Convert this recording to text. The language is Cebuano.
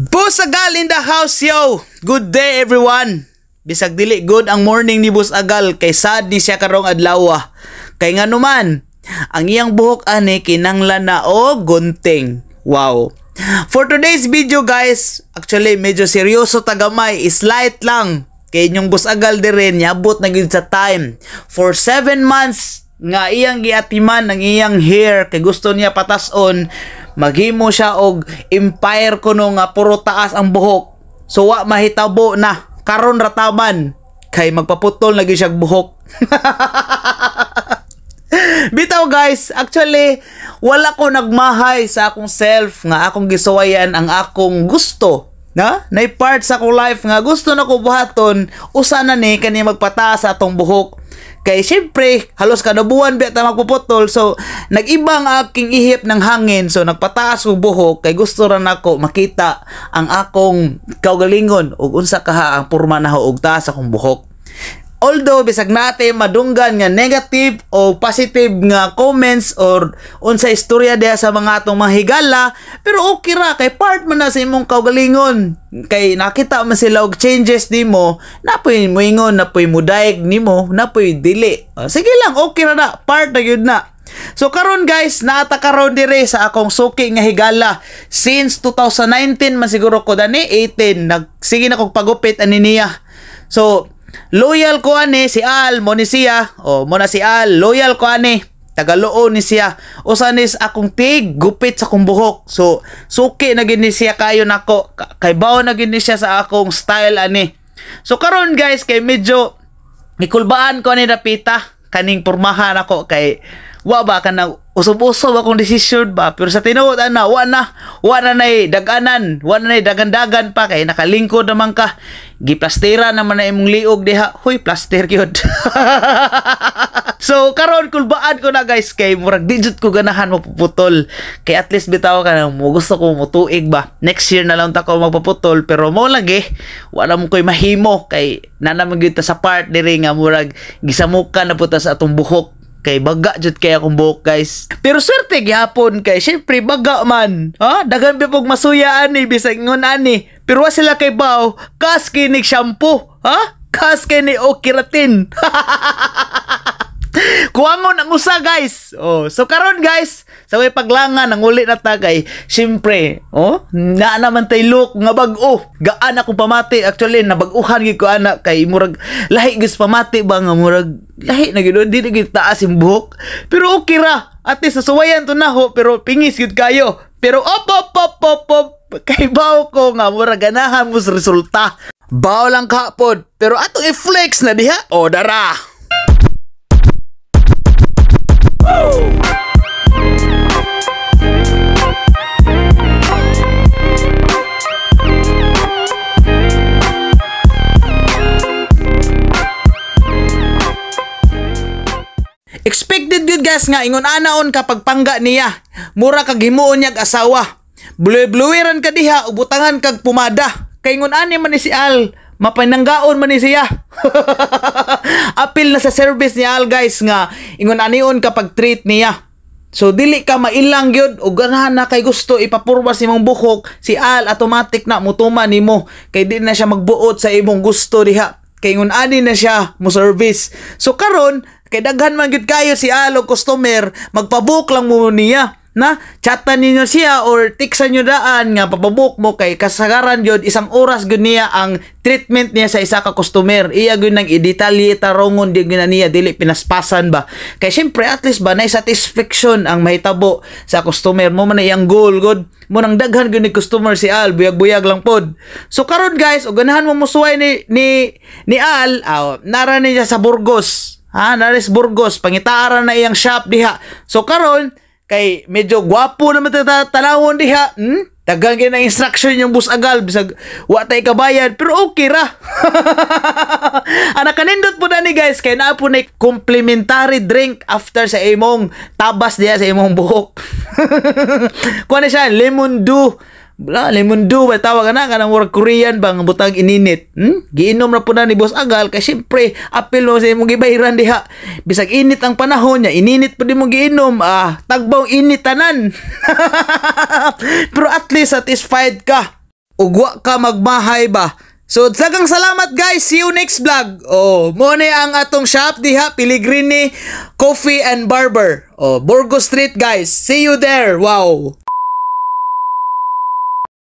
Boss Agal in the house, yo! Good day, everyone! Bisag dili good ang morning ni Boss Agal kay sad ni siya karong adlaw. Kay ngano man, ang iyang buhok ani kinanglan na og gunting. Wow. For today's video, guys, actually medyo seryoso tagamay, is light lang. Kay inyong Boss Agal dire niabot na gyud sa time. For 7 months nga iyang giatiman ang iyang hair kay gusto niya patason, maghimo siya og empire kuno nga puro taas ang buhok. So wa mahitabo na karon rataman kay magpaputol na gyud siya buhok. Bitaw guys, actually wala ko nagmahay sa akong self nga akong gisuwayan ang akong gusto. Na? Nay part sa akong life nga gusto na ko buhaton, usa na ni kani magpataas sa atong buhok. Kay syempre, halos kada buwan biya ta magpuputol. So, nag-iba ang aking ihip ng hangin. So, nagpataas ko buhok kay gusto ra nako makita ang akong kaugalingon ug unsa kaha ang porma na og taas akong buhok. Although bisag nate madunggan nga negative o positive nga comments or unsa istorya diha sa mga atong mga higala, pero okay ra kay part man na sa imong kaugalingon. Kay nakita man sila og changes nimo, napoy moingon, napoy mudaig nimo, napoy dili. O, sige lang, okay ra na, part na gyud na. So karon guys, naata karon dire sa akong suki nga higala since 2019 man siguro ko dani 18 nagsige na kog pagupit ani niya. So loyal ko ani si Al, mo ni siya. O, mo na si Al, loyal ko ani. Tagaluon ni siya. Usa ni sa akong tig gupit sa akong buhok. So suki na gid ni siya kayo nako. Kay bawo na gid ni siya sa akong style ani. So karon guys, kay medyo gikulbaan ko ani dapita kaning pormahan ako kay wa ba kanang usob-usob akong desisyon ba, pero sa tinuod ana wa na nay daganan, wa na nay dagandagan pa kay nakalingkod naman ka, giplastera naman na imong liog diha. Huy, plaster gyud. So karon kulbaan ko na guys kay murag di jud ko ganahan mapuputol kay at least bitaw ka mo gusto ko motuig ba, next year na lang ta ko magpaputol, pero mo lagi wala mo koy mahimo kay na naman gyud ta sa part diri nga murag gisamukan na pud ta sa atong buhok kay baga jud kay akong buhok guys. Pero swerte gihapon kay syempre baga man. Ha? Daghan pa pog masuya ani bisag ingon ani. Pero wa sila kay baw, kas kinig shampoo. Ha? Kas kini o keratin. Kuwangon ang usa guys. Oh, so karon guys, sa way paglangan ang uli na ta kay syempre, oh, naa naman tay look nga bag-o. Gaan akong pamati. Actually nabag-uhan gyud ko ana kay murag lahi gyud sa pamati ba nga murag lahi na gyud, di na gyud taas yung buhok. Pero okay ra. Ate sa suwayan to na ho, pero pingis gyud kayo. Pero op op op op op kay baw ko nga murag ganahan mo sa resulta. Baw lang kapod, pero atong i-flex na diha. O dara. Expected good guys nga ingon anaon kapag pangga niya. Mura kag himuon niya asawa. Blueran ka diha ubutangan kag pumada. Kay ingon ani man ni si Al, mapananggaon man ni siya. Apil na sa service ni Al guys nga ingon anion kapag treat niya. So dili ka mailang gyud og ganahan na kay gusto ipapurba sa imong buhok, si Al automatic na mutuma nimo kay di na siya magbuot sa imong gusto diha. Kay ingon ani na siya mo service. So karon kay daghan man gyud kayo si Al og customer, magpabook lang mo niya. Na chatan ninyo siya or tiksan nyo daan nga papabook mo kay kasagaran gyud isang oras gyud niya ang treatment niya sa isa ka customer. Iya gyud nang i-detalye tarongon di gyud na niya, dili pinaspasan ba. Kay syempre at least ba nay satisfaction ang mahitabo sa customer mo man na iyang goal good. Mo nang daghan gyud ni customer si Al, buyag-buyag lang pod. So karon guys, og ganahan mo mosuway ni Al, nara niya sa Burgos. Ha, nara sa Burgos, pangitaaran na iyang shop diha. So karon kay medyo gwapo naman tanawon diha. Daghan kay ng instruction yung Boss Agal bisag wa tay kabayad pero okay ra. Ana kanindot po na ni guys kay naa po na complimentary drink after sa imong tabas diha sa imong buhok. Kuha na siya lemon dew. Bla, lemon dew ba tawag ana kanang murag Korean ba nga butang ininit. Giinom na po na ni Boss Agal kay syempre apil mo sa imong gibayran diha. Bisag init ang panahon niya, ininit po di mo giinom, tagbaw init tanan. Pero at least satisfied ka. Ug wa ka magmahay ba. So, daghang salamat, guys. See you next vlog. Oh, mao ni ang atong shop diha, Pellegrini Coffee and Barber. Oh, Burgos Street, guys. See you there. Wow.